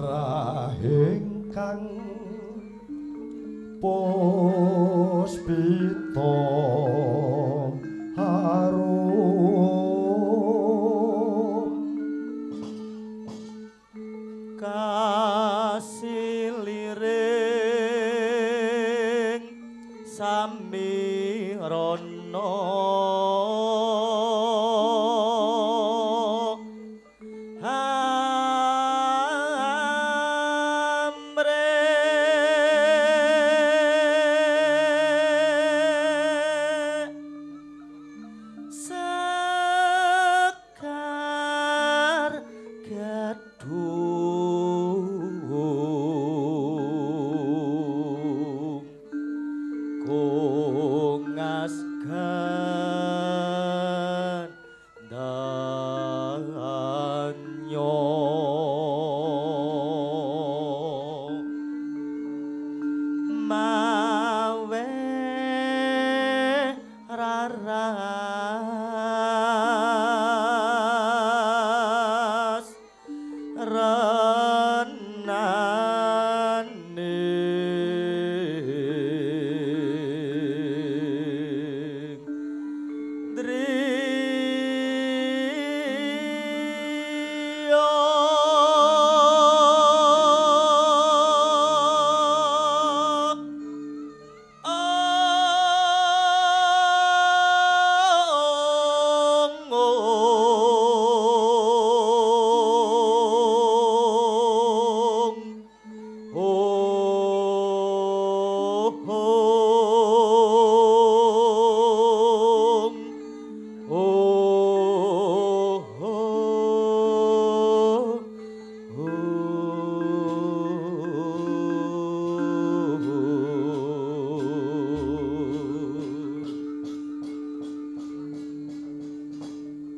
Putra ingkang puspita harum kasiliring samirana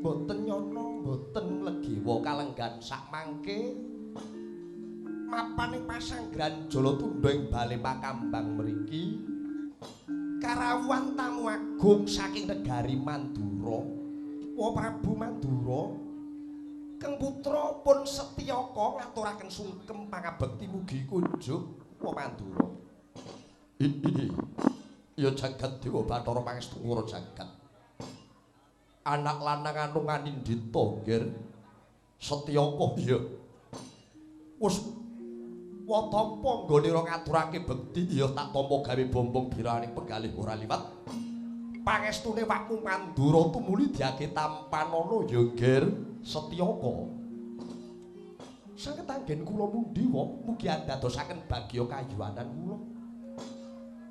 Mboten nyana, mboten legiwa kalenggan sakmangke mapaning pasanggrahan Jalatundha ing bale Makambang mriki karawuhan tamu agung saking negari Mandura. Wa Prabu Mandura Keng putra pun Setyaka ngaturaken sungkem pangabekti mugi kunjuk wa Mandura. Ya jagat dewa Bathara pangestu ngura jagat. Anak lanang anu nganindita nggir Setyaka iya. Wis wa tampa nggone ora ngaturake bekti ya tak tampa gawe bombong biraning penggalih ora liwat. Pangestune wakmu Mandura tumuli diake tampanana ya nggir Setyaka. Sanget anggen kula mundhi wa mugi andadosaken bagya kayuwanan kula.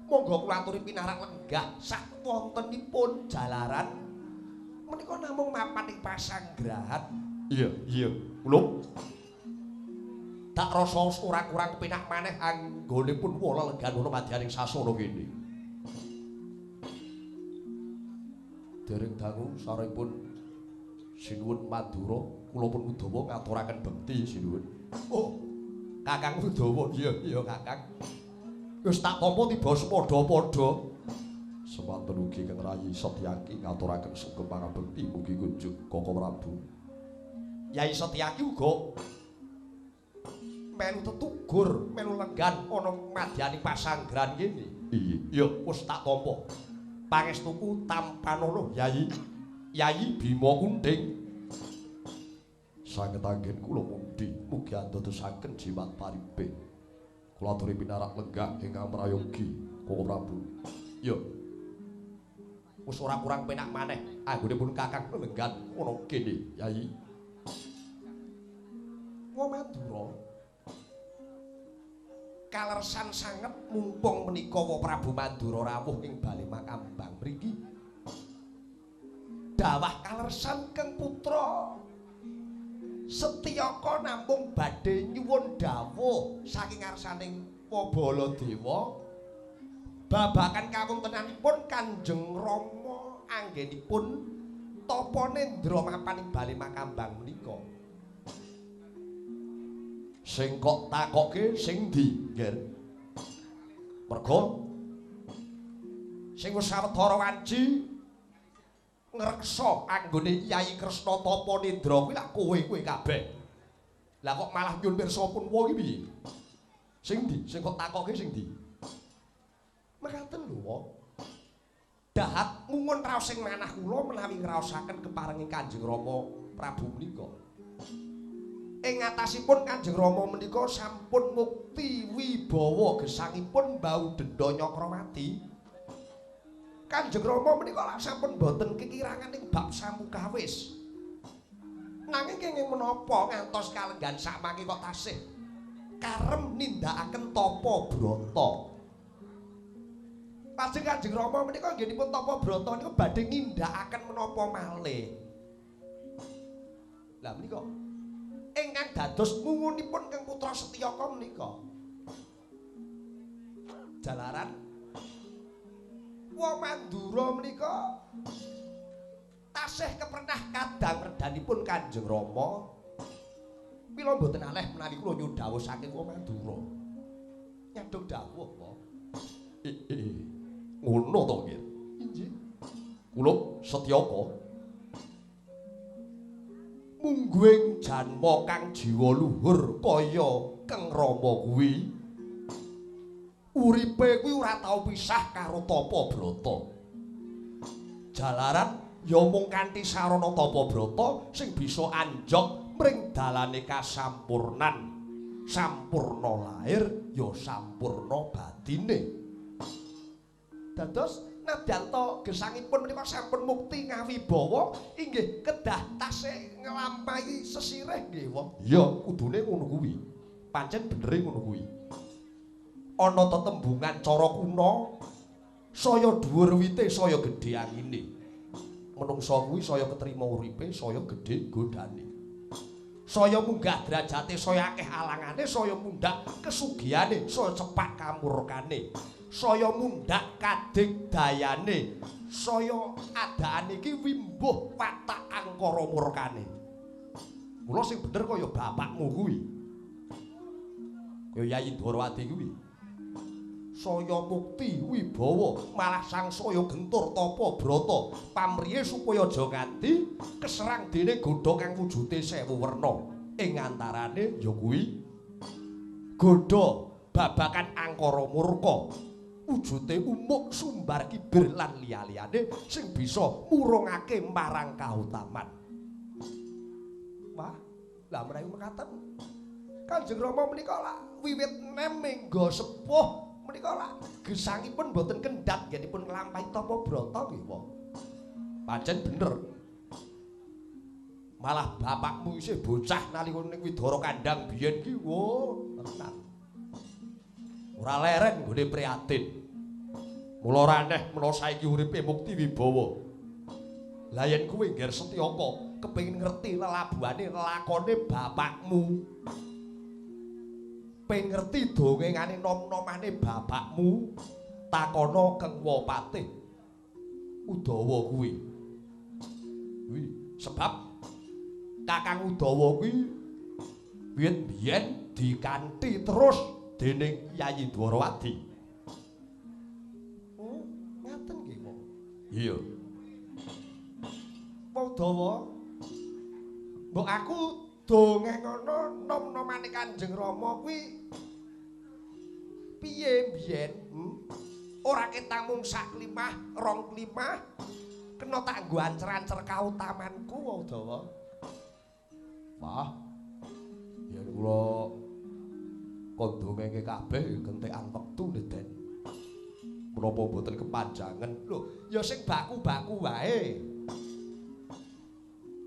Monggo kula aturi pinarak lenggah sak wontenipun jalaran menika namung mapan ing pasanggrahan. Iya, iya, kula tak rasa ora kurang penak maneh anggone pun wala lenggan ana madyaning sasana kene. Dereng dangu saripun Sinuwun Mandura, kula pun Udawa ngaturaken bekti sinuwun. Oh, Kakang Udawa, iya, iya Kakang. Wis tak tampa tiba sepadha-padha. Semanten ugi Kang Rayi Setyaki ngaturaken sungkem pangabekti mugi kunjuk Koko Prabu. Yai Setyaki uga melu tetugur, melu lenggan ana madyaning pasanggrahan kene. Iya, iya wis tak tampa. Pangestuku tampanana Yai. Yai Bima Kunting. Sanget anggen kula mundhi mugi andadosaken jimat paripih. Kula aturi pinarak lenggah ingkang prayogi Koko Prabu. Iya. Wis ora kurang penak maneh anggone pun Kakang lenggan ana kene, Yai. Wa Mandura kalersan sanget mumpung menika wa Prabu Mandura rawuh ing bale Makambang mriki. Dawah kalersan Keng putra Setyaka namung badhe nyuwun dawuh saking ngarsaning wa Baladewa babagan kawontenanipun Kanjeng Rama anggenipun tapa nendra mapan ing bale Makambang menika. Sing kok takoke sing ndi, Ngger? Merga sing wis sawetara wanci ngreksa anggone Yai Kresna tapa nendra kuwi lak kowe-kowe kabeh. Lah kok malah nyun pirsa pun wa iki piye? Sing ndi? Sing kok takoke sing ndi? Mekaten lho, Wa. Dahat ngungun raos sing manah kula menawi ngraosaken keparenging Kanjeng Rama Prabu menika. Ing ngatasipun Kanjeng Rama menika sampun mukti wibawa gesangipun mbau denda Nyakrawati. Kanjeng Rama menika lak sampun boten kekirangan ing bab samukawis. Nanging kenging menapa ngantos kalenggan sakmangke kok tasih karem nindakaken tapa brata. Lajeng Kanjeng Rama menika nggenipun tapa brata niku badhe nindakaken menapa malih. Lah menika ingkang dados ngungunipun Kang Putra Setyaka menika. Jalaran Wa Mandura menika tasih kepernah kadang redanipun Kanjeng Rama. Mila mboten aleh menawi kula nyuwun dawuh saking Wa Mandura. Nyadong dawuh, Wa. Ngono to, nggih. Inggih. Kula Setyaka mungguing janma kang jiwa luhur kaya Kang Rama kuwi uripe kuwi ora tau pisah karo tapa brata. Jalaran ya mung kanthi sarana tapa brata sing bisa anjog mring dalane kasampurnan. Sampurna lahir ya sampurna batine. Dados nadyan ta gesangipun menika sampun mukti ngawibawa inggih kedah tasih nglampahi sesirih nggih, Wa. Iya, kudune ngono kuwi. Pancen benere ngono kuwi. Ana tetembungan cara kuna saya dhuwur wite saya gedhe angine. Menungsa kuwi saya ketrima uripe, saya gedhe godane. Saya munggah derajate, saya akeh alangane, saya mundhak kesugihane, saya cepak kamurkane. Saya mundhak kadigdayane, saya adaane iki wimbuh watak angkara murkane. Mula sing bener kaya bapakmu kuwi. Kaya Yayi Ndorowati kuwi. Saya mukti wibawa malah sangsaya gentur tapa brata pamriye supaya aja nganti keserang dene godha kang wujude sewu werna. Ing antarane ya kuwi godha babakan angkara murka. Wujude umuk sumbar kibir lan liya-liyane sing bisa murungake marang kautaman. Wah, lah menawi mekaten Kanjeng Rama menika lak wiwit nem mingga sepuh menika lak gesangipun boten kendhat nggenipun nglampahi tapa brata nggih, Wa. Pancen bener. Malah bapakmu isih bocah nalika ning Widara Kandang biyen ki, wo, tenan. Ora leren nggone prihatin. Mula ora aneh menawa saiki uripe mukti wibawa. Lah yen kowe Ngger Setyaka kepengin ngerti lelabuhane lelakone bapakmu. Pengen ngerti dongengane nom-nomane bapakmu, takono Kang Wapatih Udawa kuwi. Kuwi sebab Kakang Udawa kuwi wiwit biyen dikanthi terus dening Yayi Dwarawati. Oh, ngaten nggih, Pak. Iya. Udawa. Mbok aku dongengono nom-nomane Kanjeng Rama kuwi piye biyen? Ora ketang mung sak klimah, rong klimah, kena tak nggo ancer-ancer kautamanku, Udawa. Wah. Yen kula kon dongenge kabeh gentekan wektu Den. Menapa mboten kepanjangan? Lho, ya sing baku-baku wae.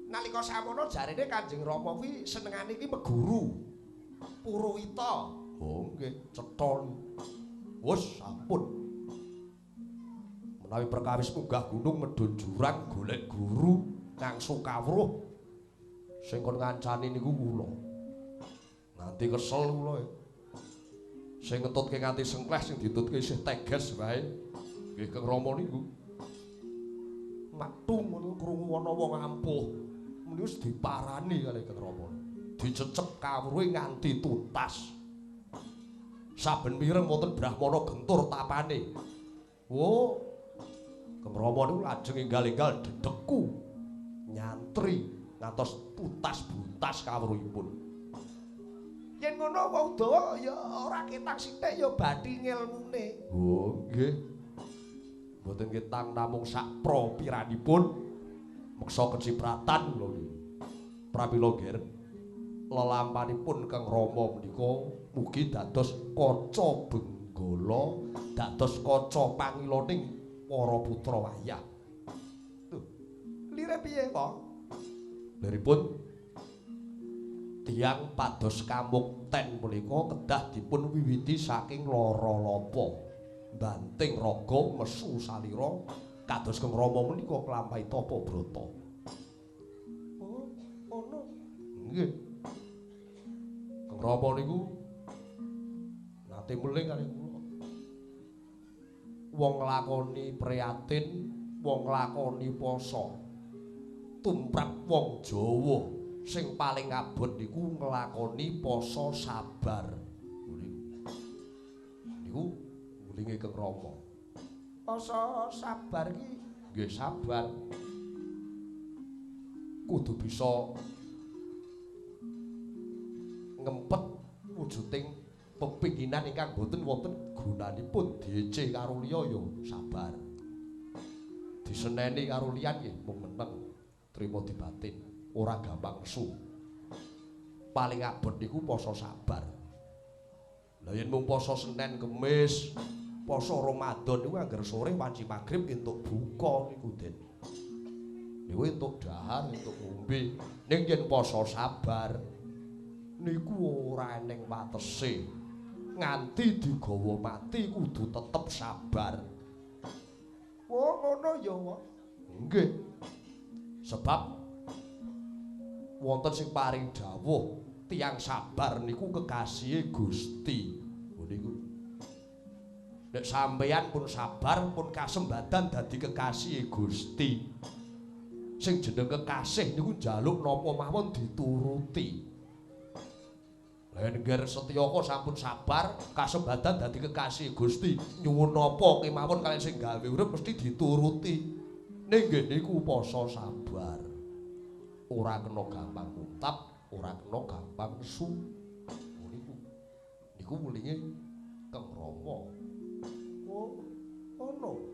Nalika samono jarene Kanjeng Rama kuwi senengane iki meguru. Puruwita. Oh nggih, cetha. Wis sampun. Menawi perkawis munggah gunung medhun jurang golek guru ngangsu kawruh sing kon ngancani niku kula. Nganti kesel kula. Sing ngetutke nganti sengkleh sing ditutke isih teges wae. Nggih Kang Rama niku. Metu ngono krungu ana wong ampuh. Meni wis diparani kalih Kang Rama. Dicecep kawruhe nganti tuntas. Saben mireng wonten brahmana gentur tapane. Wo. Kang Rama niku lajeng enggal-enggal dedekku nyantri ngantos tuntas buntas kawruhipun. Yen ngono Wa Udawa ya ora ketang sithik ya bathi ngelmune. Oh, nggih. Mboten ketang namung sak propiranipun meksa kecipratan kula niku. Pramila Ger, lelampanipun Kang Rama menika mugi dados kaca benggala, dados kaca pangiloning para putra wayah. Lho, lire piye, Pak? Liripun tiyang pados kamukten punika kedah dipun wiwiti saking lara lapa. Banting raga mesu salira kados Kang Rama menika nglampahi tapa brata. Oh, ngono. Nggih. Kang Rama niku nate meling kalih kula. Wong nglakoni priatin, wong nglakoni poso. Tumrap wong Jawa sing paling abot niku nglakoni poso sabar. Niku. Niku ngulinge Kang Rama. Poso sabar iki nggih sabar. Kudu bisa ngempet wujuding pepinginan ingkang boten wonten gunanipun diece karo liya ya sabar. Diseneni karo liyan nggih mung meneng, trima dibatin, ora gampang nesu. Paling abot niku poso sabar. Lah yen mung poso Senin Kemis, poso Ramadan niku angger sore wanci magrib entuk buka niku Den. Niku entuk dahar, entuk ngombe. Ning yen poso sabar niku ora eneng watese. Nganti digawa mati kudu tetep sabar. Oh, ngono ya, Wak. Nggih. Sebab wonten sing paring dawuh tiyang sabar niku kekasihe Gusti. Niku. Nek sampeyan pun sabar pun kasembadan dadi kekasihe Gusti. Sing jeneng kekasih niku njaluk napa mawon dituruti. Lah yen Setyaka sampun sabar kasembadan dadi kekasih Gusti, nyuwun napa kemawon kaliyan sing gawe urip mesti dituruti. Ning nggih niku poso sabar. Ora kena gampang mutap, ora kena gampang nesu. Niku. Niku mulinge Kang Rama. Oh, ngono.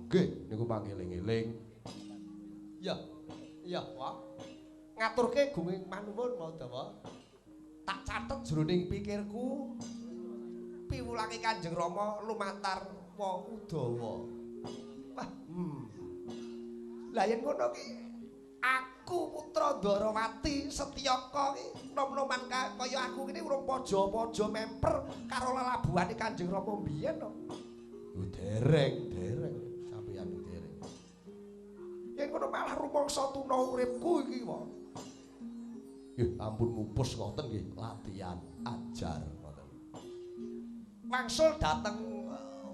Nggih, niku mangeling-eling. Ya. Iya, Pak. Ngaturke gunging panuwun, Madawa. Tak catet jroning pikirku piwulange Kanjeng Rama lumantar Wa Udawa. Wah, Lah yen ngono ki aku putra Ndarawati Setyaka ki nom-noman kaya aku kene urung paja-paja memper karo lelabuhane Kanjeng Rama mbiyen to. Lho dereng, dereng sampeyan dereng. Yen ngono malah rumangsa tuna uripku iki, Pak. Nggih, ampun mupus ngoten nggih, latihan ajar ngoten. Wangsul dhateng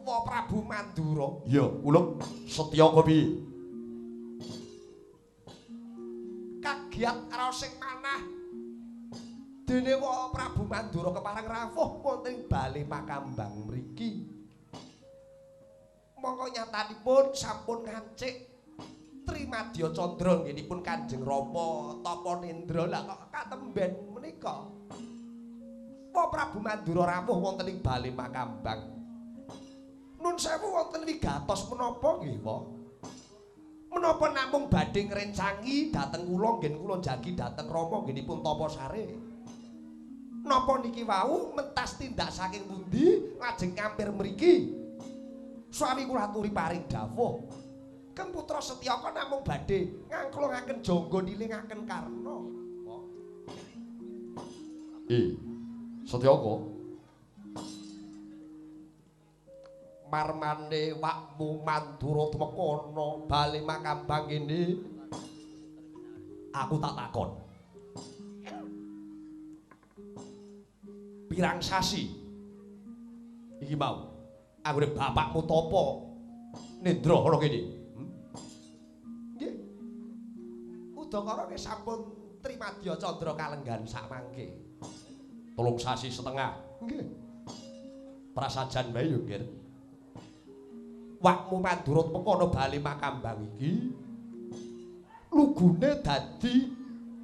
Wa Prabu Mandura. Iya, kula Setyaka piye? Kagiat raosing manah. Dene Wa Prabu Mandura kepareng rawuh wonten ing bale Makambang mriki. Mongko nyatanipun sampun ngancik Trimadya Candra nggenipun Kanjeng Rama Tapa Nendra. Lah kok katemben menika Wa Prabu Mandura rawuh wonten ing bale Makambang. Nun sewu wonten wigatos menapa nggih, Pak? Menapa namung badhe ngrencangi dhateng kula nggen kula jagi dhateng Rama nggenipun tapa sare? Napa niki wau mentas tindak saking pundi lajeng ngampir mriki? Suami kula aturi paring dawuh. Keng putra Setyaka namung badhe ngangklungaken jangga nilingaken Karna. Setyaka. Marmane wakmu Mandura tumeka bali Makambang kene. Aku tak takon. Pirang sasi iki mau anggone bapakmu tapa nendra ana kene? Nggih. Udakara nggih sampun Trimadya Candra kalenggan sakmangke. 3 sasi setengah. Nggih. Prasajan wae yo, Nggir. Wakmu Mandura tumeka ana bali Makambang iki lugune dadi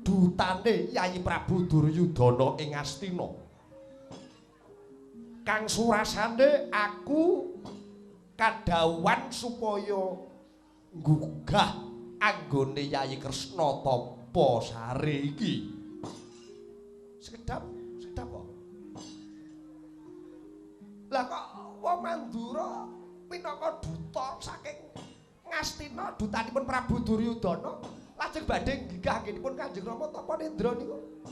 dutane Yayi Prabu Duryudana ing Astina. Kang surasane aku kadhawuhan supaya nggugah anggone Yayi Kresna tapa sare iki. Sekedap, sekedap kok. Lah kok wong Mandura minangka duta saking Ngastina, dutanipun Prabu Duryudana, lajeng badhe nggigah anggenipun Kanjeng Rama tapa nendra niku.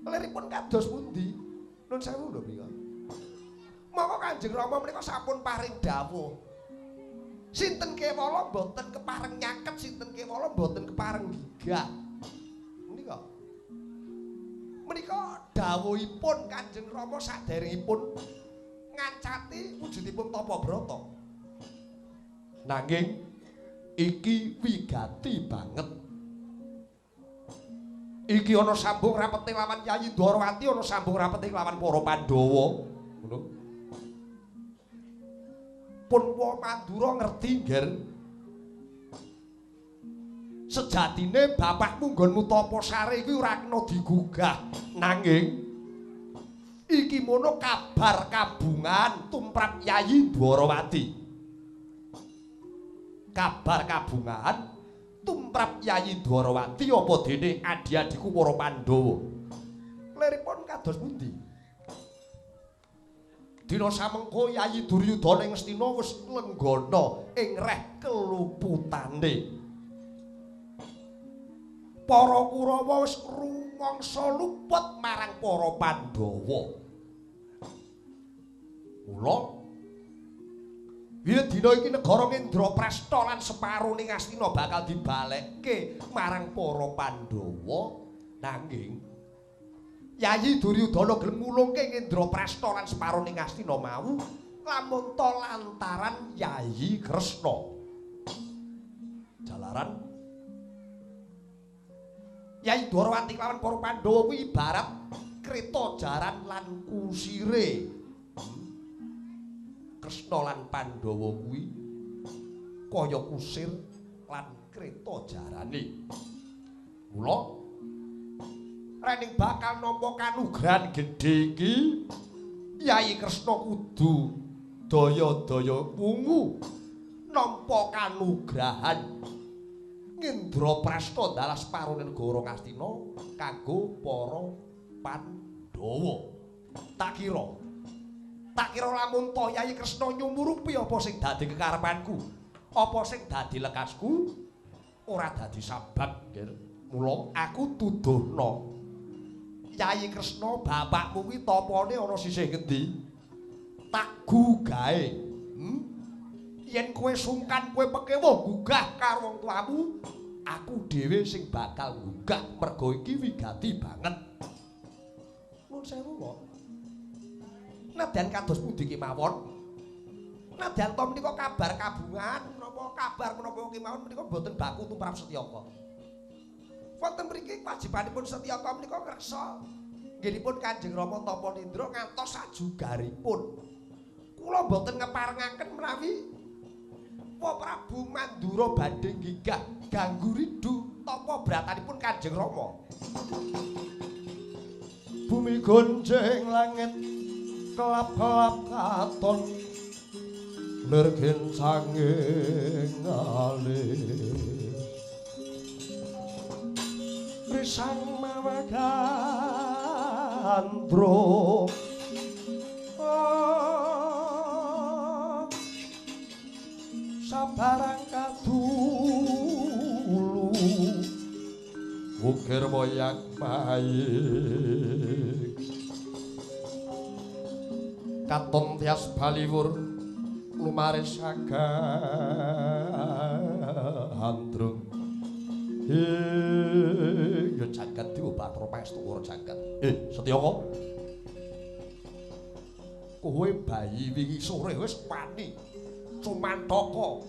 Liripun kados pundi? Nun sewu lho mriku. Mongko Kanjeng Rama menika sampun paring dawuh. Sinten kewala mboten kepareng nyaket, sinten kewala mboten kepareng gigah. Menika. Menika dawuhipun Kanjeng Rama saderengipun ngancati wujudipun tapa brata. Nanging iki wigati banget. Iki ana sambung rapete lawan Yayi Ndorowati, ana sambung rapete lawan para Pandhawa. Ngono. Pun wong Mandura ngerti, Ngger. Sejatine bapakmu nggonmu tapa sare kuwi ora kena digugah. Nanging iki mono kabar kabungan tumrap Yayi Ndorowati. Kabar kabungan tumrap Yayi Ndorowati apa dene adi-adiku para Pandhawa. Liripun kados pundi? Dina samengko Yayi Duryudana ing Ngastina wis lenggana ing reh keluputane. Para Kurawa wis rumangsa luput marang para Pandhawa. Mula wiwit dina iki negara Ngendraprasta lan separone Ngastina bakal dibalekke marang para Pandhawa. Nanging Yayi Duryudana gelem ngulungke Ngendraprasta lan separone Ngastina mau lamun ta lantaran Yayi Kresna. Jalaran Yayi Dwarawati lawan para Pandhawa kuwi ibarat kreta jaran lan kusire. Kresna lan Pandhawa kuwi kaya kusir lan kreta jarane. Mula rening bakal nampa kanugrahan gedhe iki, Yayi Kresna kudu daya-daya wungu nampa kanugrahan Ngendraprasta dalah separone negara Ngastina kanggo para Pandhawa. Tak kira lamun ta Yayi Kresna nyumurupi apa sing dadi kekarepanku, apa sing dadi lekasku, ora dadi sabab, Nggir. Mula aku tuduhno Yayi Kresna bapakmu kuwi tapane ana sisih ngendi? Tak gugahe. Yen kowe sungkan, kowe pekewuh gugah karo wong tuamu, aku dhewe sing bakal gugah mergo iki wigati banget. Nuwun sewu kok. Nadyan kados pundi kemawon? Nadyan to menika kabar kabungan menapa kabar menapa kemawon menika mboten baku tumrap Setyaka. Wonten mriki kewajibanipun Setyaka menika ngreksa nggenipun Kanjeng Rama Tapa Nindra ngantos sajugaripun. Kula mboten ngeparengaken menawi Wa Prabu Mandura badhe nggigah ganggu ridhu tapa bratanipun Kanjeng Rama. Bumi gonjeng langit kelap-kelap katon lir gencange ngalir risang mawa gandrung sabarang kadulu ukir moyak mayik katon tias baliwur lumaris agandrung. Ya jagat dewa Bathara Pangestu ora jagat. Setyaka. Kowe bayi wingi sore wis wani cumantaka,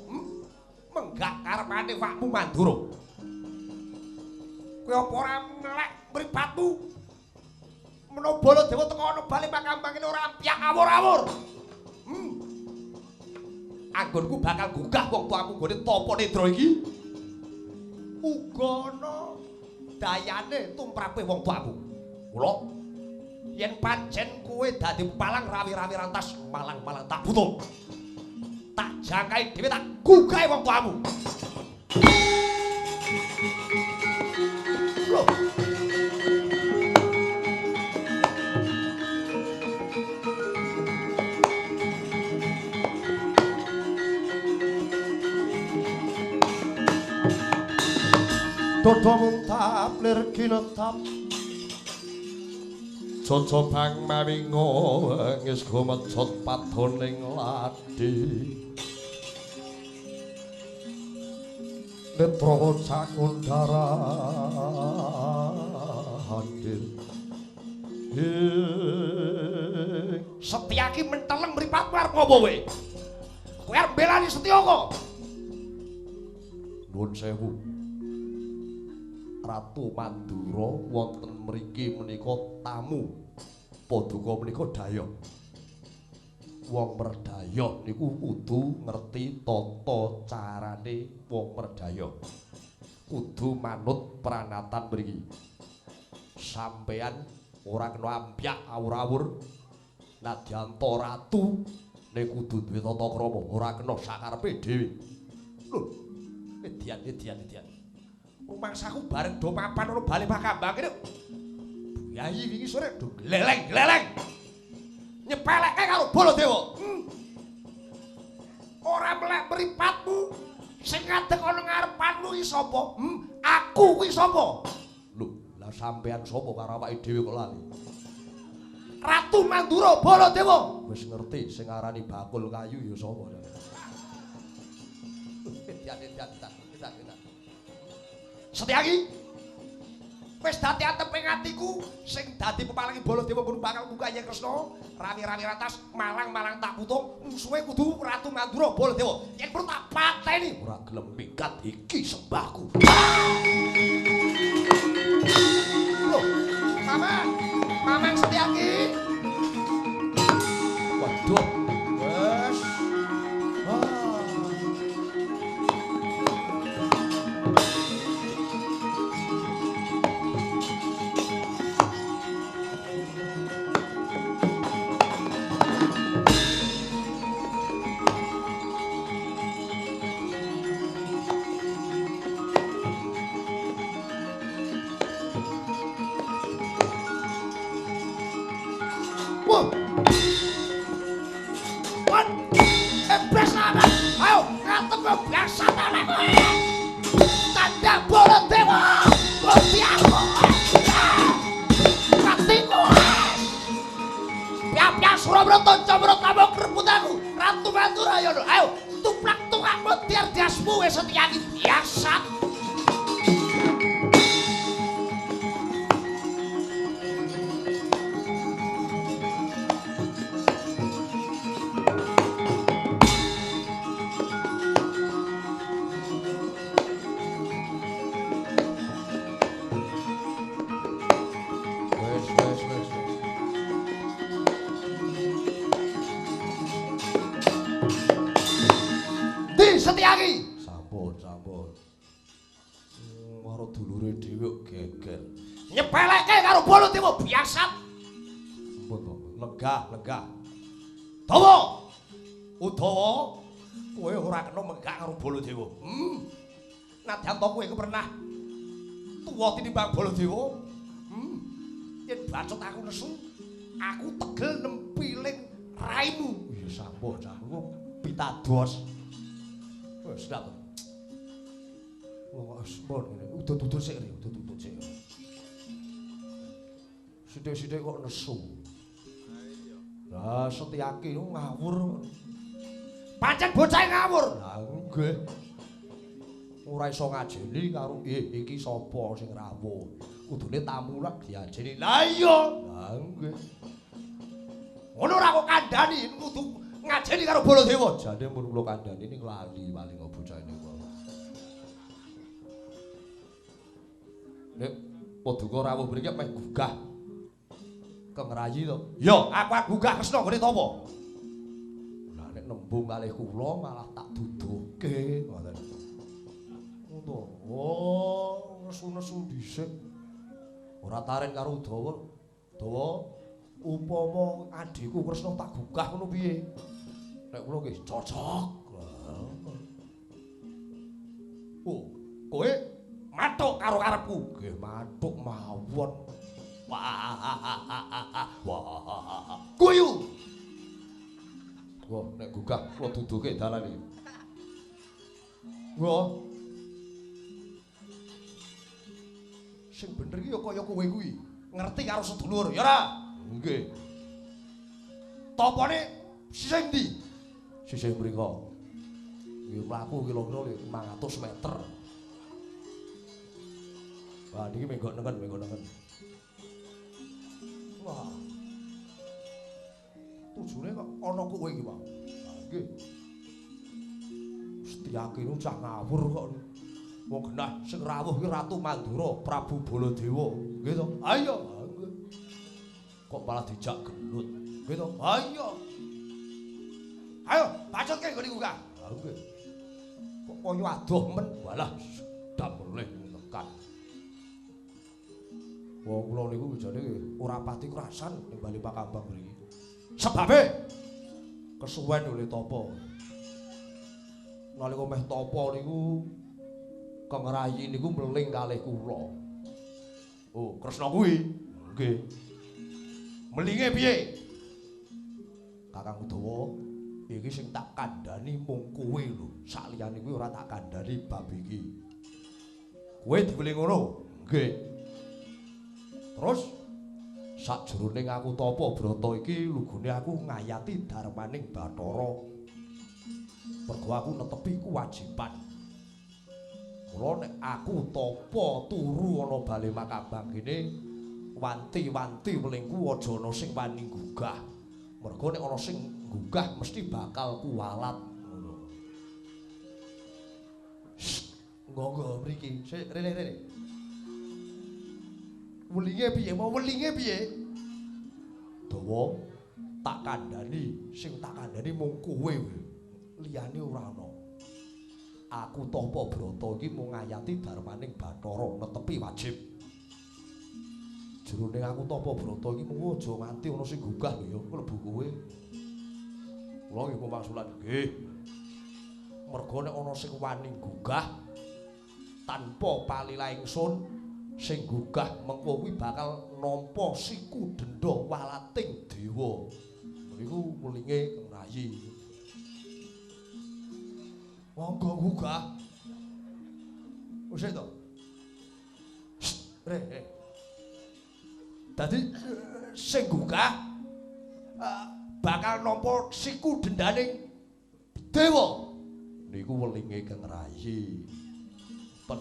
Menggak karepane wakmu Mandura. Kowe apa ora melek mripatmu? Menawa Baladewa teka ana bali makambang ini ora ampyak awur-awur. Anggonku bakal gugah wong tuamu nggone tapa nendra iki. Uga ana dayane tumrape wong tuamu. Mula Yen pancen kowe dadi palang rawi-rawi rantas malang-malang tak butuh. Tak jangkai dhewe tak gugahe wong tuamu. Loh. Dodo muntap lir kinetap Jajabang mawinga wengis gumecot padoning ladi Netra cakundara hadir. Setyaki menteleng mripatmu arep ngopo kowe? Kowe arep mbelani Setyaka. Nuwun sewu. Ratu Mandura wonten mriki menika tamu. Paduka menika dayoh. Wong merdaya niku kudu ngerti tata carane wong merdaya. Kudu manut pranatan mriki. Sampeyan ora kena ampyak awur-awur. Nadyanta ratu nek kudu duwe tata krama, ora kena sakarepe dhewe. Lho, edian edian edian. Rumangsaku bareng do mapan ana bali Makambang kene. Yayi wingi sore do gleleng-gleleng. Nyepelekke karo Baladewa. Ora melek mripatmu. Sing ngadeg ana ngarepanmu iki sapa? Aku kuwi sapa? Lho, lah sampean sapa karo awake dhewe kok lali? Ratu Mandura Baladewa. Wis ngerti sing arani bakul kayu ya sapa? Edian edian edian edian. Setyaki wis dadi ateping atiku sing dadi pepalangi Baladewa kudu bakal buka Hyang Kresna rami-rami ratas malang-malang tak putung musuhe kudu Ratu Mandura Baladewa yen perlu tak pateni ora gelem minggat iki sembahku. Lho, Mamang, Mamang Setyaki. Waduh, wes. Ayo, tuplak tukakmu tiar dasmu wis Setyaki biasa. Wes wes wes. Setyaki. Sampun, sampun. Karo dulure dhewe geger. Nyepelekke karo Baladewa biasa. Sampun to. Lenggah, lenggah. Dawa. Udawa, kowe ora kena menggak karo Baladewa. Nadyan to kowe iku pernah tuwa tinimbang Baladewa. Yen bacut aku nesu, aku tegel nempiling raimu. Ya sampun, sampun. Pitados. Wis dak. Wong wis pun ngene. Udut-udut sik, udut-udut sik. Sithik-sithik kok nesu. Lah Setyaki ngawur. Pancen bocah ngawur. Lah nggih. Ora iso ngajeni karo iki sapa sing rawuh. Kudune tamu lak diajeni. Lah iya. Lah nggih. Ngono ora kok kandhani kudu ngajeni karo Baladewa. Jane mun kula kandhani ning lali paling bocah niku. Nek paduka rawuh mriki meh gugah Kang Rayi to. Ya, aku gugah Kresna nggone tapa. Lah nek nembung kalih kula malah tak duduhke ngoten. Ngono. Oh, nesu-nesu dhisik. Ora taren karo Udawa. Dawa Upama adhiku Kresna tak gugah ngono piye? Nek kula nggih cocok. Oh, kowe mathuk karo karepku. Nggih mathuk mawon. Wah. Wah. Guyu. Wah, nek gugah kula duduke dalan iki. Wah. Sing bener iki ya kaya kowe kuwi. Ngerti karo sedulur, ya ora? Nggih. Topone sisih ndi? Sisih mriko. Nggih mlaku kira-kira 500 meter. Wah, niki menggok nengen, menggok nengen. Wah. Tujune kok ana kowe iki, Pak. Nggih. Setyaki nu cah ngawur kok. Wong genah sing rawuh iki Ratu Mandura, Prabu Baladewa. Nggih to? Ayo. Nggih. Kok malah dijak gelut. Nggih to? Ayo. Ayo, bacutke nggone gugah. Ha nggih. Kok kaya adoh men, walah sedap melih tekan. Wong kula niku jane ora pati krasan ning Bali Pakambang mriki. Sebabe kesuwen oleh tapa. Nalika meh tapa niku Kang Rayi niku meling kalih kula. Oh, Kresna kuwi. Nggih. Melinge piye? Kakang Udawa, iki sing tak kandhani mung kowe lho. Sakliyane kuwi ora tak kandhani bab iki. Kowe diweling ngono? Nggih. Terus sakjroning aku tapa brata iki lugune aku ngayati darmaning Bathara. Mergo aku netepi kewajiban. Mula nek aku tapa turu ana bale Makambang kene wanti-wanti welingku aja ana sing wani nggugah. Mergo nek ana sing nggugah mesti bakal kuwalat ngono. Nggo mriki, sik rene-rene. Welinge piye? Mau welinge piye? Dawa tak kandhani, sing tak kandhani mung kowe. Liyane ora ana. Aku tapa brata iki mung ngayati darmaning Bathara netepi wajib. Jroning aku tapa brata iki mung aja nganti ana sing gugah lho ya mlebu kowe. Kula nggih pemangsulan nggih. Mergo nek ana sing wani gugah tanpa palila ingsun, sing gugah mengko kuwi bakal nampa siku denda walating dewa. Niku welinge Kang Rayi. Monggo gugah. Wis to. Re. Dadi sing gugah bakal nampa siku dendaning dewa. Niku welinge Kang Rayi. Ten.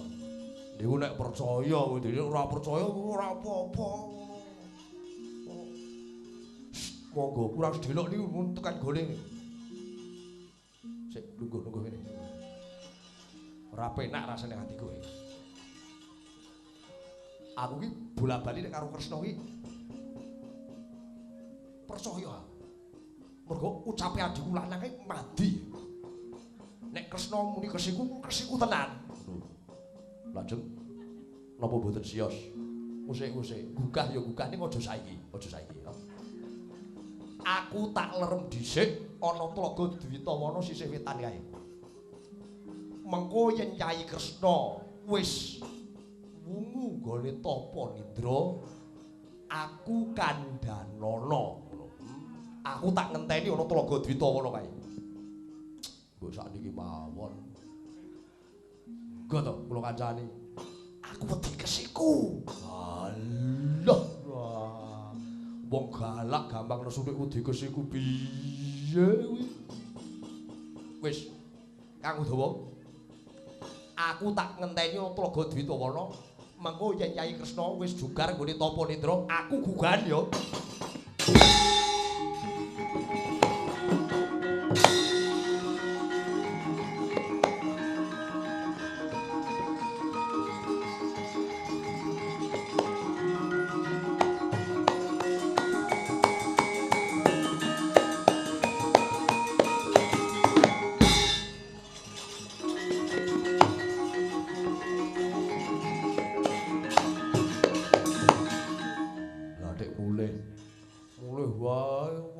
Niku nek percaya, dene ora percaya ora apa-apa. Monggo kurang sedelok niku tekan gone. Sik lungguh-lungguh ngene. Ora penak rasane atiku iki. Aku ki bola-bali nek karo Kresna ki percaya. Mergo ucape adhiku lanang ki mandi. Nek Kresna muni kesiku, kesiku tenan. Lajeng napa mboten siyos? Usik-usik, gugah ya gugah ning aja saiki, aja saiki. Aku tak lerem dhisik ana tlaga Dwitawana sisih wetan kae. Mengko yen Kyai Kresna wis wungu nggone tapa nindra, aku kandhanana. Aku tak ngenteni ana tlaga Dwitawana kae. Mbok sakniki mawon. Engko to kula kancani. Aku wedi kesiku. Alah. Wah. Wong galak gampang nesu nek wedi kesiku piye kuwi. Wis Kang Udawa. Aku tak ngenteni tlaga Dwitawana. Mengko yen Kyai Kresna wis jugar nggone tapa nindra, aku gugahan ya.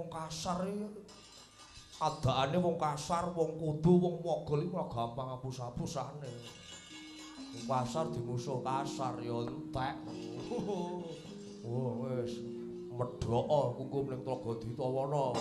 Wong kasar iki adaane wong kasar, wong kudu, wong mogol iki ora gampang apus-apusane. Wong kasar dimusuh kasar ya entek. Oh wis medhok kungkum ning Tlaga Ditawana.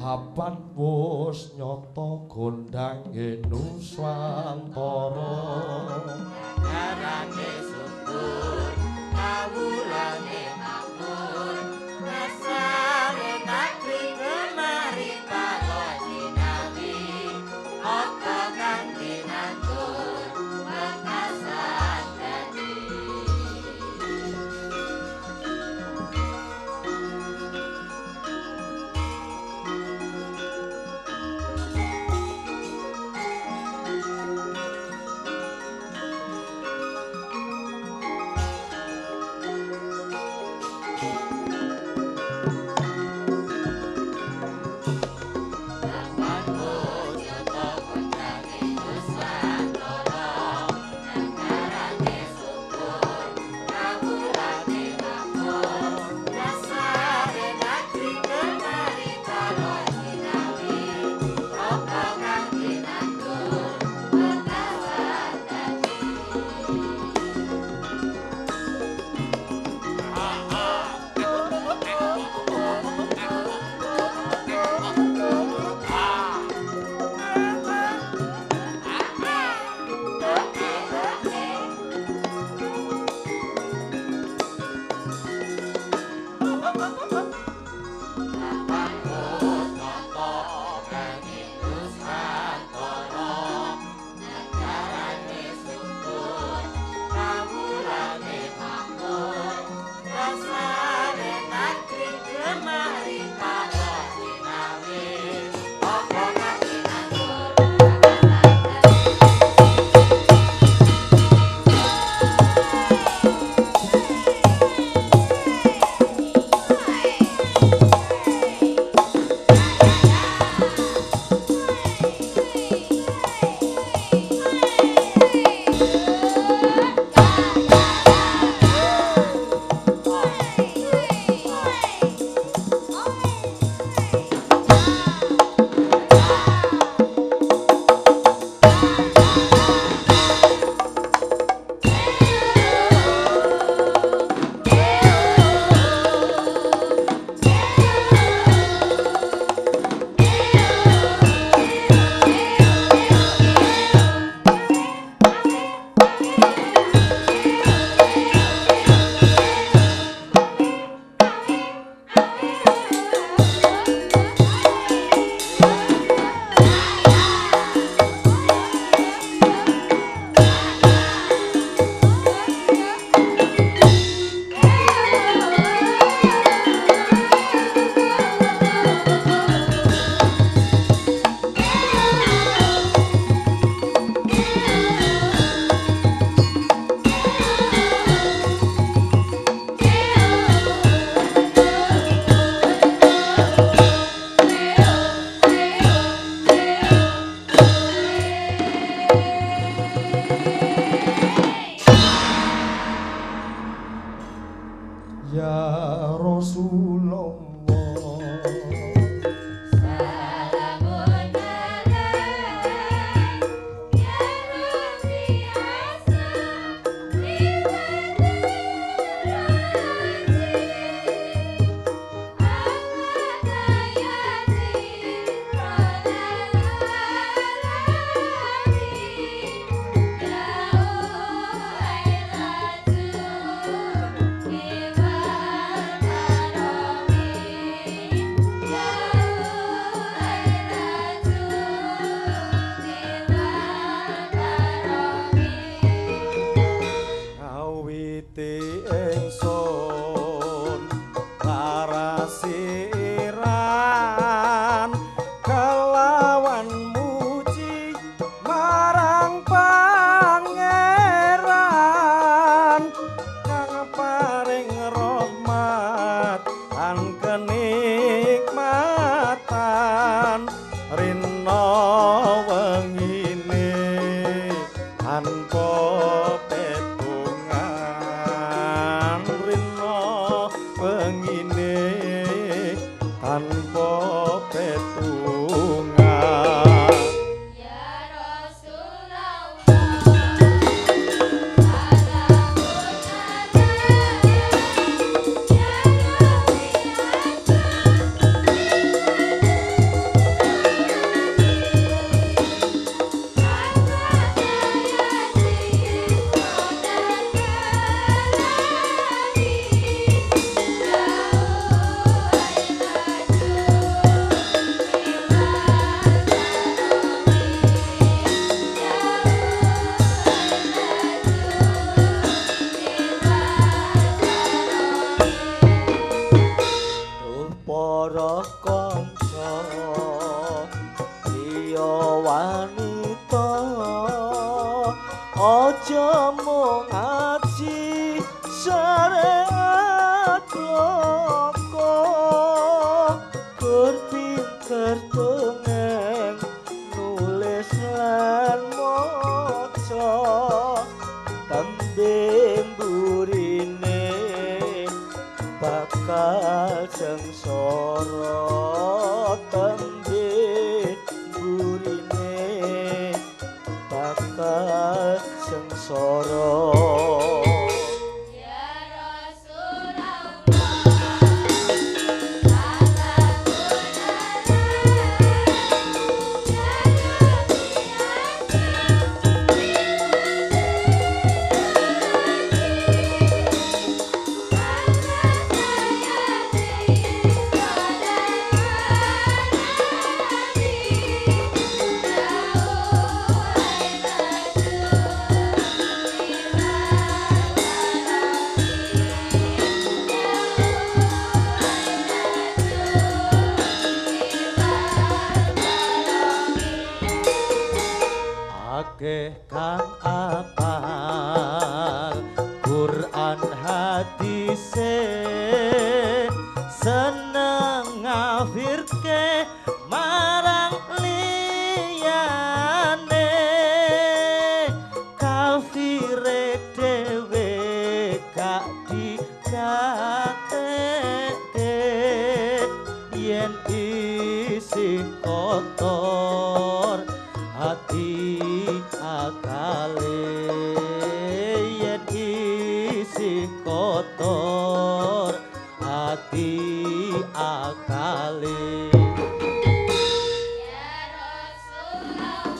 Hapan wus nyata gondange Nuswantara. Garane syukur kawulane makmur rasane takri kemari para jinawi apa kang dinantur wekasan dadi. petungan rina wengine tanpa petungan. Ya Rasulullah, Duh para kanca priya wanita, aja mung ngaji syariat bloko, gur pinter dongeng nulis lan maca, tembe mburine bakal sengsara, tembe mburine bakal sengsara. Ya Rasulullah, Akeh kang apal Quran hadise, seneng ngafirke marang liyane, kafire dhewe gak digatekke, yen isih kotor hati akale, yen isih kotor hati akale. Ya Rasulullah,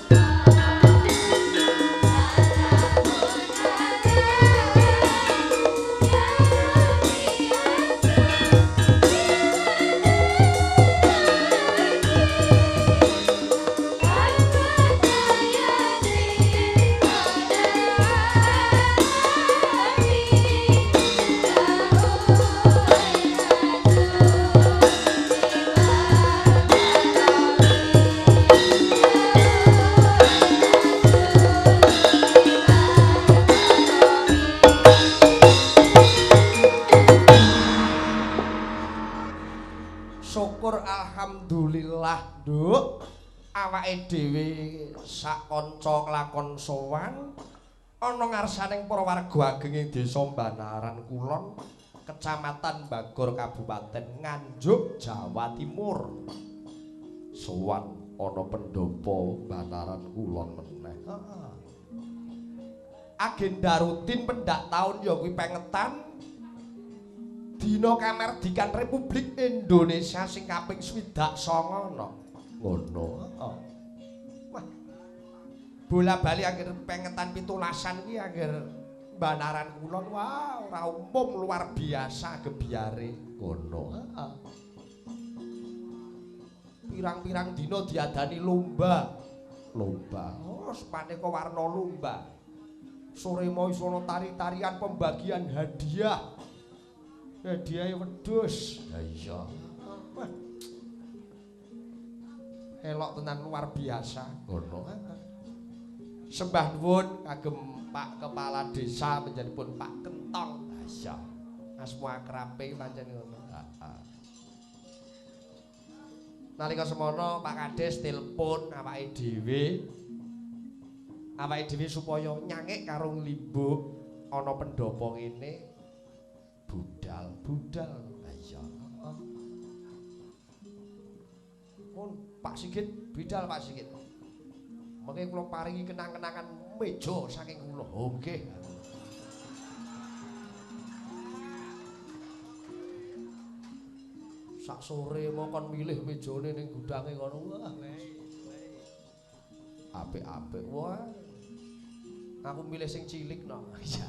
Syukur alhamdulillah, Nduk. Awake dhewe sak kanca lakon sowan ana ngarsaning para warga ageng ing Desa Banaran Kulon, Kecamatan Bagor, Kabupaten Nganjuk, Jawa Timur. Sowan ana pendopo Banaran Kulon meneh. Heeh. Agenda rutin pendak taun ya kuwi pengetan Dina Kamardikan Republik Indonesia sing kaping 69 no. Ngono. Heeh. Wah. Bola-bali angger pengetan 17-an kuwi angger Banaran Kulon, wah ora umum, luar biasa gebyare. Ngono. Heeh. Pirang-pirang dina diadani lomba. Lomba. Oh, maneka warna lomba. Sore mau iso ana tari-tarian pembagian hadiah. Hadiahe wedhus. Ha iya. Wah. Elok tenan, luar biasa. Ngono. Sembah nuwun kagem Pak Kepala Desa panjenenganipun Pak Kentong. Ha iya. Asma akrabe pancen ngono. Heeh. Nalika semono Pak Kades telepon awake dhewe Awake dhewe supaya nyangik karo nglimbuk ana pendopo ngene budal-budal. Ha iya. Mun Pak Sigit, bidal Pak Sigit. Mengke kula paringi kenang-kenangan meja saking kula. Oh nggih. Sak sore mau kon milih mejane ning gudange kono. Wah. Apik-apik. Wah. Aku milih sing cilik no. Iya.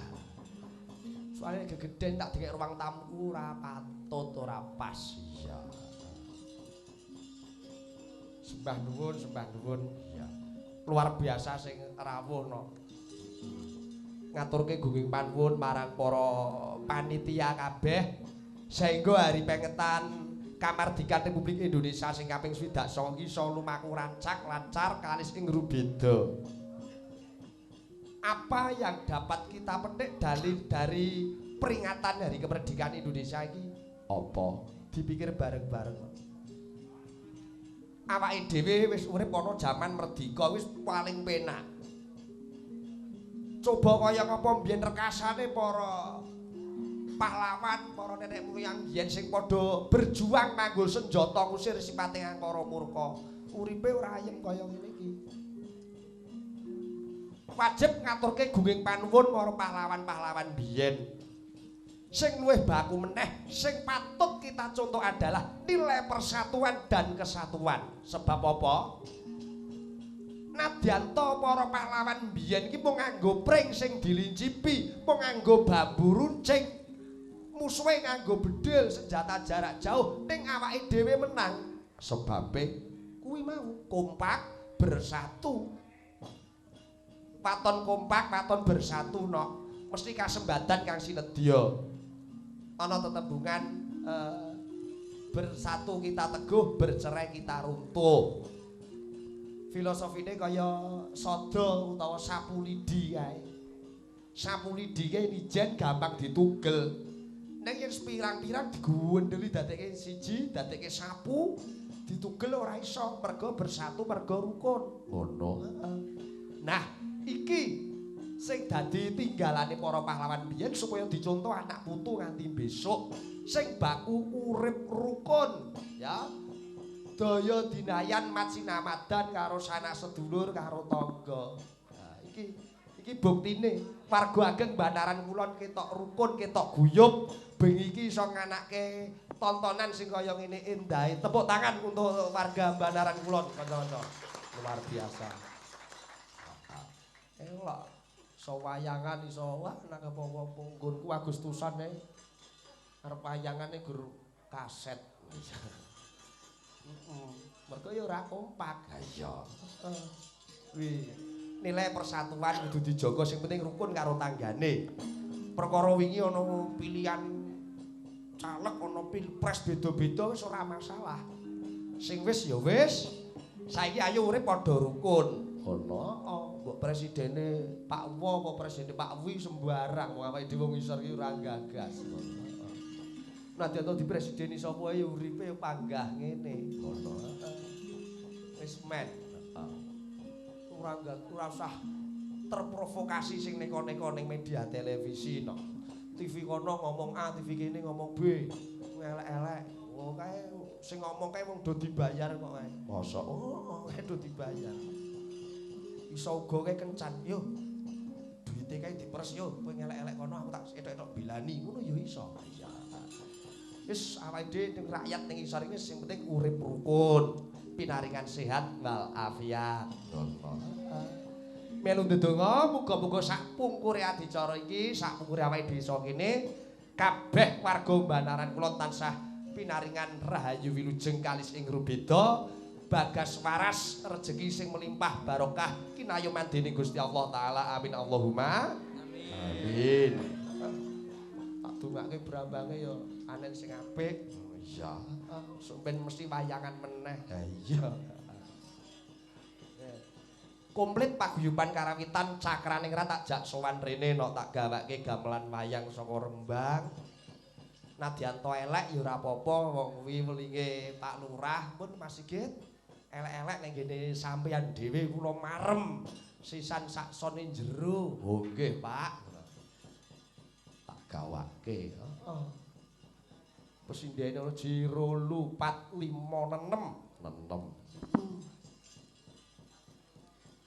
Soale gegeden tak dikek ruang tamuku ora patut, ora pas. Iya. Sembah nuwun, sembah nuwun. Iya. Luar biasa sing rawuh no. Ngaturke gunging panuwun marang para panitia kabeh sehingga hari pengetan Kamardikan Republik Indonesia sing kaping 69 iki iso lumaku rancak lancar kalis ing rubeda. Apa yang dapat kita petik dari peringatan Hari Kemerdekaan Indonesia iki? Apa? Dipikir bareng-bareng. Awake dhewe wis urip ana jaman merdika wis paling penak. Coba kaya ngapa mbiyen rekasane para pahlawan, para nenek moyang biyen sing padha berjuang nganggo senjata ngusir sipate angkara murka. Uripe ora ayem kaya ngene iki. Wajib ngaturke gunging panuwun para pahlawan-pahlawan biyen. Sing luwih baku meneh, sing patut kita contoh adalah nilai persatuan dan kesatuan. Sebab apa? Nadyanto para pahlawan biyen iki mung nganggo pring sing dilincipi, mung nganggo bambu runcing. Musuhe nganggo bedil senjata jarak jauh, ning awake dhewe menang. Sebabe kuwi mau kompak bersatu. Waton kompak, waton bersatu no. Mesti kasembadan kang sinedya. Ana tetembungan bersatu kita teguh, bercerai kita runtuh. Filosofine kaya sada utawa sapu lidi kae. Sapu lidi kae nijen gampang ditugel. Ning yen pirang-pirang diguwendeli dadekke siji, dadekke sapu, ditugel ora iso, mergo bersatu, mergo rukun. Ngono. Nah, iki sing dadi tinggalane para pahlawan biyen supaya dicontoh anak putu nganti besok sing baku urip rukun, ya. Daya dinayan matsinamadan karo sanak sedulur karo tangga. Nah, iki buktine warga ageng Banaran Kulon ketok rukun, ketok guyub, bengi iki iso nganake tontonan sing kaya ngene endahe. Tepuk tangan untuk warga Banaran Kulon, kanca-kanca. Luar biasa. Elok iso wayangan iso wah nang apa-apa nggonku Agustusan ae. Arep wayangane gur kaset. Mergo ya ora kompak. Ha iya. Wih, nilai persatuan kudu dijaga, sing penting rukun karo tanggane. Perkara wingi ana pilihan caleg, ana pilpres beda-beda wis ora masalah. Sing wis ya wis. Saiki ayo urip padha rukun. Ngono. Mbok presidene Pak Wo apa presidene Pak Wi sembarang wong awake dhewe wong ngisor iki ora gagas. Nadyan di presideni sapa ae uripe ya panggah ngene. Ngono. Wis men. Ora usah terprovokasi sing neko-neko ning media televisi no. TV kono ngomong A, TV kene ngomong B. Elek-elek. Oh kae sing ngomong kae wong do dibayar kok kae. Mosok? Oh, kae do dibayar. Iso uga kae kencan. Yo. Duite kae diperes yo, kowe ngelek-elek kono aku tak etok-etok bilani ngono yo iso. Iya. Wis awake dhewe ning rakyat ning isor iki sing penting urip rukun, pinaringan sehat wal afiat. Ngono. Melu ndedonga muga-muga sak pungkure adicara iki, sak pungkure awake desa kene kabeh warga Banaran Kulon tansah pinaringan rahayu wilujeng kalis ing rubeda, bagas waras, rejeki sing melimpah barokah kinayoman dening Gusti Allah taala. Amin Allahumma amin. Tak dongake brambange ya anen sing apik. Iya. Sok ben mesti wayangan meneh. Ha iya. Komplit paguyuban karawitan Cakraningrat tak jak sowan rene no tak gawake gamelan wayang saka Rembang. Nadyanto elek ya ora apa-apa wong kuwi welinge Pak Lurah pun Mas Sigit. Elek-elek ning ngene sampeyan dhewe kula marem. Sisan saksone jero. Oh nggih, Pak. Tak gawake. Heeh. Pesindhene ana 2 4 5 6. 6.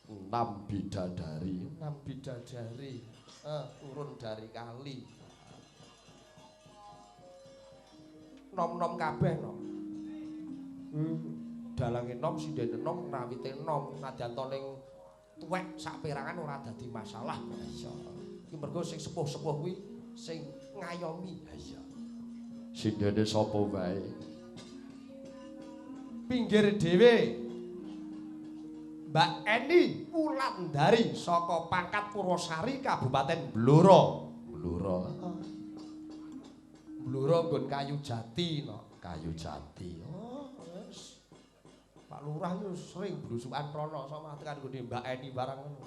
6 bidadari, 6 bidadari. Turun dari kali. Nom-nom kabeh no. Dalange nom, sindhene nom, rawite nom, nadyan to ning tuwek sak perangan ora dadi masalah. Iya. Iki mergo sing sepuh-sepuh kuwi sing ngayomi. Iya. Sindhene sapa wae? Pinggir dhewe. Mbak Eni Wulandari saka Pangkat Purwosari Kabupaten Blora. Blora. Blora nggon kayu jati no. Kayu jati. Oh, wis. Pak Lurah yo sering blusukan rono sama tekan nggone Mbak Eni barang ngono.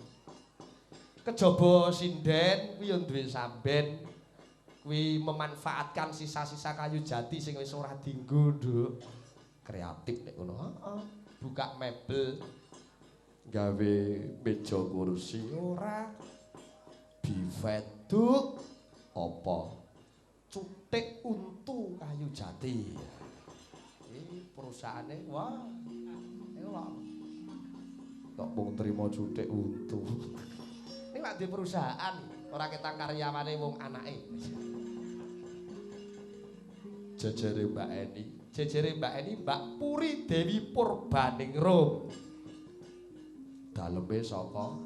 Kejaba sinden kuwi yo duwe samben. Kuwi memanfaatkan sisa-sisa kayu jati sing wis ora dienggo, Nduk. Kreatif nek ngono. Heeh. Buka mebel, gawe meja kursi ora, bifet duk, apa? Cutik untu kayu jati. Iki perusahaane wah. Elok. Kok mung trimo cutik untu. Ini lak di perusahaan, ora ketang karyawane wong anake. Jejere Mbak Eni, jejere Mbak Eni Mbak Puri Dewi Purbaningrum. Daleme saka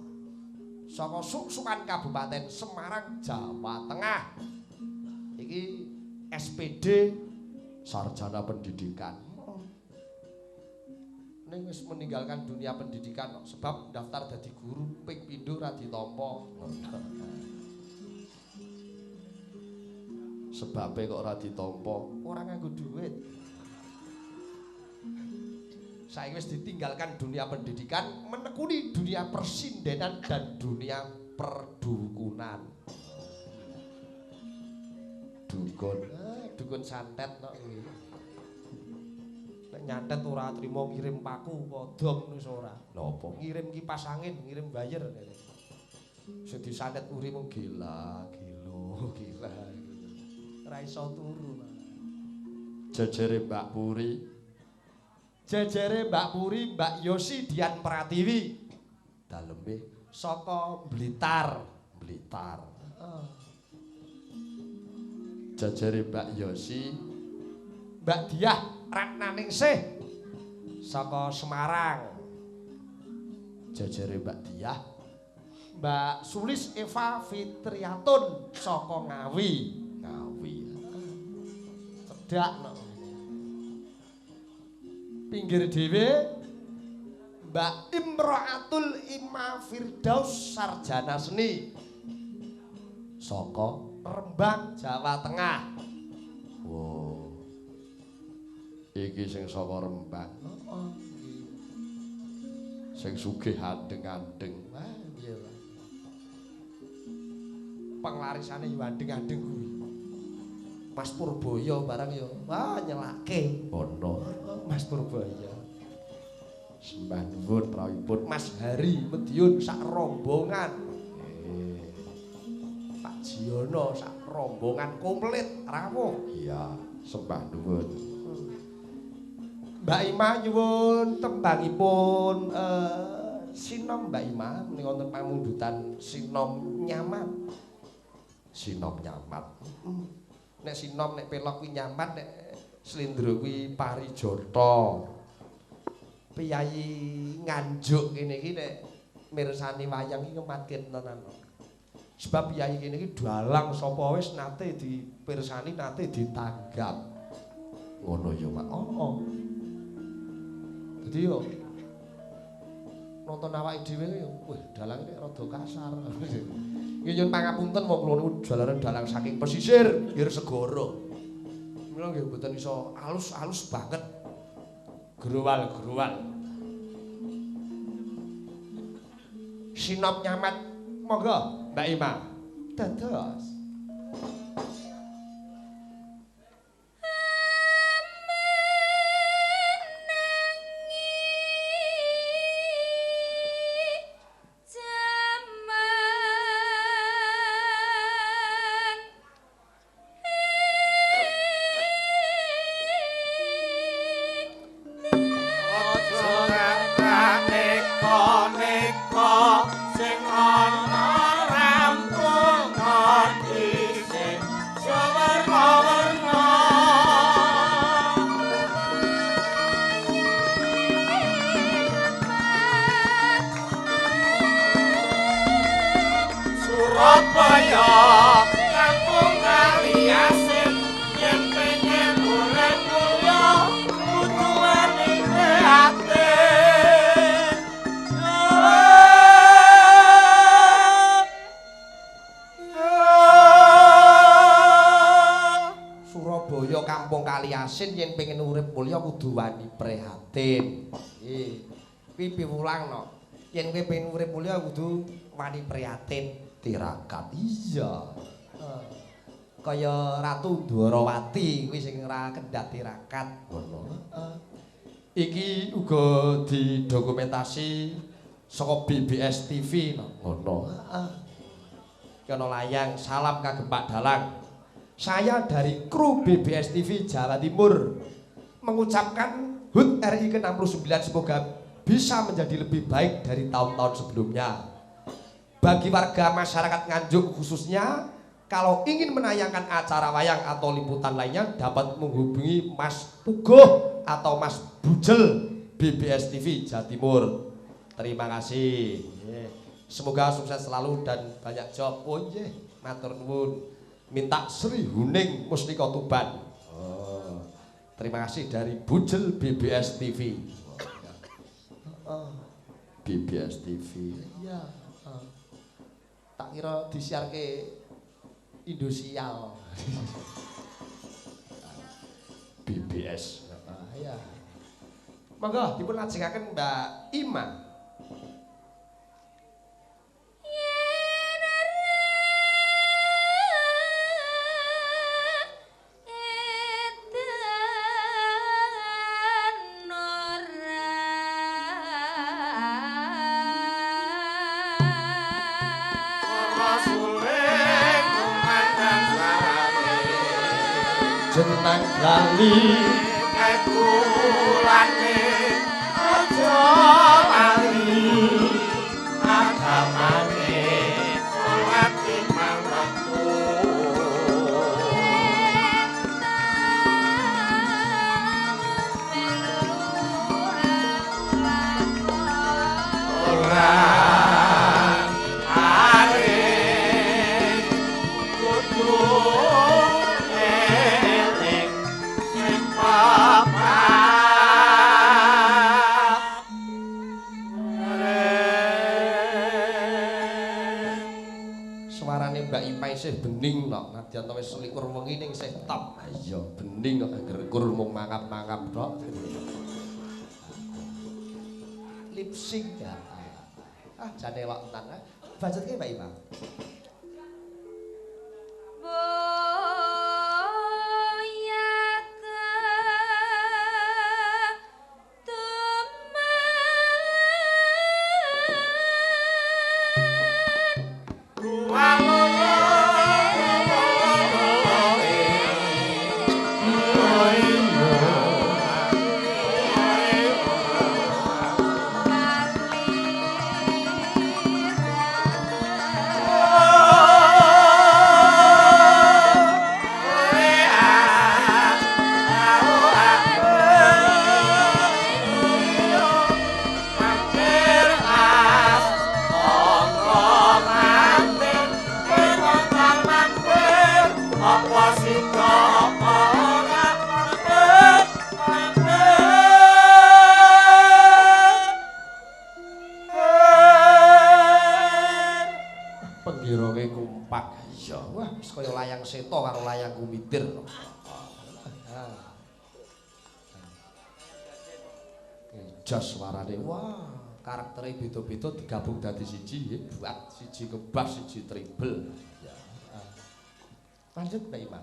saka Suksukan Kabupaten Semarang, Jawa Tengah. Iki SPD Sarjana Pendidikan. Ning wis meninggalkan dunia pendidikan kok, sebab daftar dadi guru ping pindho ra ditampa. Sebabe kok ora ditampa? Ora nganggo duit. Saiki wis ditinggalkan dunia pendidikan, menekuni dunia persindenan dan dunia perdukunan. Dukun, dukun santet kok kuwi. Nek nyantet ora trimo ngirim paku apa dom wis ora. Lha apa? Ngirim kipas angin, ngirim wire. Sing disantet uri mung gila, gilo, gila. Ora iso turu. Jejere Mbak Puri. Jejere Mbak Puri, Mbak Yosi Dian Pratiwi. Daleme saka Blitar. Blitar. Jejere Mbak Yosi, Mbak Diah Ratnaningsih saka Semarang. Jejere Mbak Diah, Mbak Sulis Eva Fitriatun saka Ngawi. Ngawi. Cedhak no. Pinggir dhewe Mbak Imroatul Ima Firdaus Sarjana Seni saka Rembang, Jawa Tengah. Wow. Iki sing saka Rembang. Heeh. Sing sugih andeng-andeng. Wah, piye ta? Penglarisane yo andeng-andeng kuwi. Mas Purboyo barang yo. Wah, nyelake. Ono. Mas Purboyo. Sembah nuwun rawuhipun Mas Hari Mediun sak rombongan. Pak Jiono sak rombongan komplit rawuh. Iya, sembah nuwun. Mbak Ima nyuwun tembangipun sinom Mbak Ima menika wonten pamundutan sinom nyamat. Sinom nyamat. Nek sinom nek pelok kuwi nyamat, nek slendro kuwi parijata. Piyayi Nganjuk kene iki nek mirsani wayang iki ngematke tenan. Sebab piyayi kene iki dalang sapa wis nate dipirsani, nate ditanggap. Ngono ya, Mak. Heeh. Dadi yo nonton awake dhewe yo, wah dalang iki rada kasar. Nggih nyuwun pangapunten wong kula niku jalaran dalang saking pesisir pinggir segara. Mila nggih mboten iso alus-alus banget. Growal-growal. Sinom nyamat monggo Mbak Ima. Dados. Jaya. Surabaya kampung kali asin yen pengen urip mulya kudu wani prihatin. Surabaya kampung kali asin yen pengen urip mulya kudu wani prihatin. Nggih. Kuwi piwulang no. Yen kowe pengen urip mulya kudu wani prihatin. Tirakat. Iya. Kaya Ratu Dwarawati kuwi sing ora kendhat tirakat. Ngono. Heeh. Iki uga didokumentasi saka BBS TV no. Ngono. Heeh. Iki ana layang salam kagem Pak Dalang. Saya dari kru BBS TV Jawa Timur mengucapkan HUT RI ke-69 semoga bisa menjadi lebih baik dari tahun-tahun sebelumnya. Bagi warga masyarakat Nganjuk khususnya, kalau ingin menayangkan acara wayang atau liputan lainnya dapat menghubungi Mas Puguh atau Mas Bujel BBS TV Jawa Timur. Terima kasih. Semoga sukses selalu dan banyak job. Oh nggih, matur nuwun. Minta Sri Huning Mustika Tuban. Oh, terima kasih dari Bujel BBS TV. Oh, BBS TV. Iya. Tak kira disiarke Indosial. BBS. Iya. Monggo dipun lajengaken Mbak Ima. Jenang lali kekulane aja lali agamane salat limang wektu. Ora arep kudu eling sing papat. Suarane Mbak Ima isih bening kok, nadyan to wis 21 wengi ning isih top. Ha iya, bening kok angger kur mung mangap-mangap tok. Lip sync ya. Ah, jane elok tenan. Bacotke Mbak Ima. Penggironge kompak. Iya, wah wis kaya layang seta karo layang kumitir. Jos suarane. Wah, karaktere beda-beda digabung dadi siji hebat. Siji kebas, siji tribel. Ya. Lanjut Mbak Ima.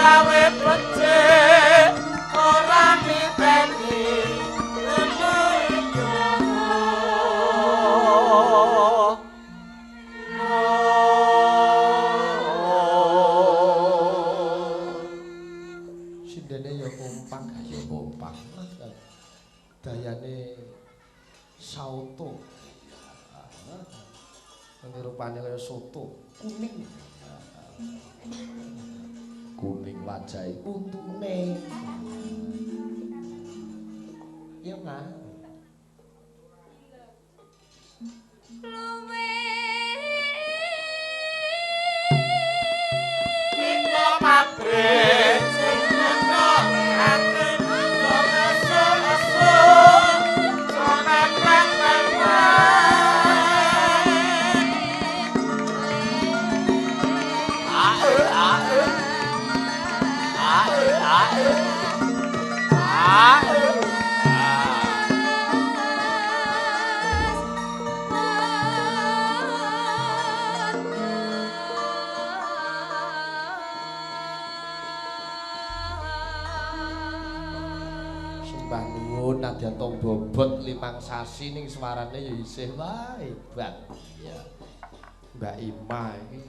Gawe becik ora niteni. Sindene ya kompak, ya kompak. Dayane sauto. Ini rupane kaya soto kuning. Kuning wajahe untune. Iya, Mas. Luwe Kita pabrik sing ngetokake asu-asu Sembah nuwun nadyan to bobot 5 sasi ning suarane ya isih wah hebat. Iya. Mbak Ima iki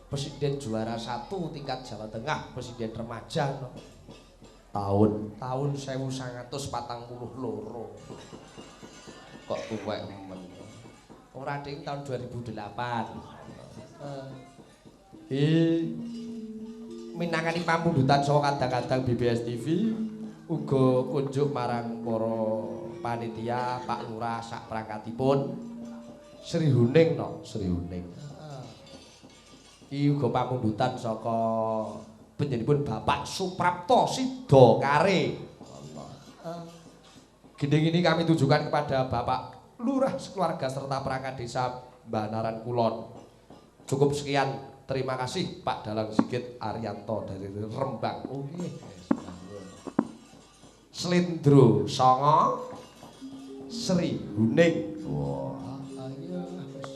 presiden juara 1 tingkat Jawa Tengah, presiden remaja no. Tahun 1942. Kok tuwek men. Ora ding tahun 2008. Minangkani pamundutan saka kadang-kadang BBS TV uga kunjuk marang para panitia Pak Lurah sak perangkatipun Sri Huning no, Sri Huning. Iki uga pamundutan saka panjenenganipun Bapak Suprapto Sidokare. Gending ini kami tujukan kepada Bapak Lurah sekeluarga serta perangkat desa Banaran Kulon. Cukup sekian, terima kasih Pak Dalang Sigit Arianto dari Rembang. Oh nggih. Slendro Songo Sri Huning. Wah, iya wis.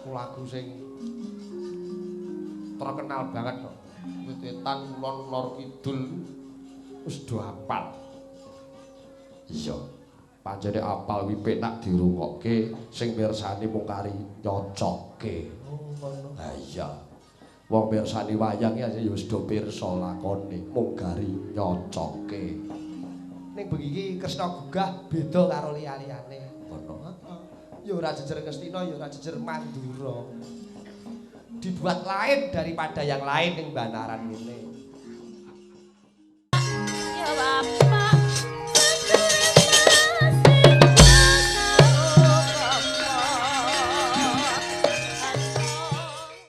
Lagu sing terkenal banget kok. Wit-witan kulon lor kidul wis do apal. Iya. Pancene apal kuwi penak dirungokke, sing mirsani mung kari nyocokke. Oh, ngono. Ha iya. Wong mirsani wayang iki ya wis do pirsa lakone, mung gari nyocokke. Ning bengi iki Kresna gugah beda karo liya-liyane. Ngono. Heeh. Ya ora jejer Ngastina, ya ora jejer Mandura. Dibuat lain daripada yang lain ning Banaran ngene.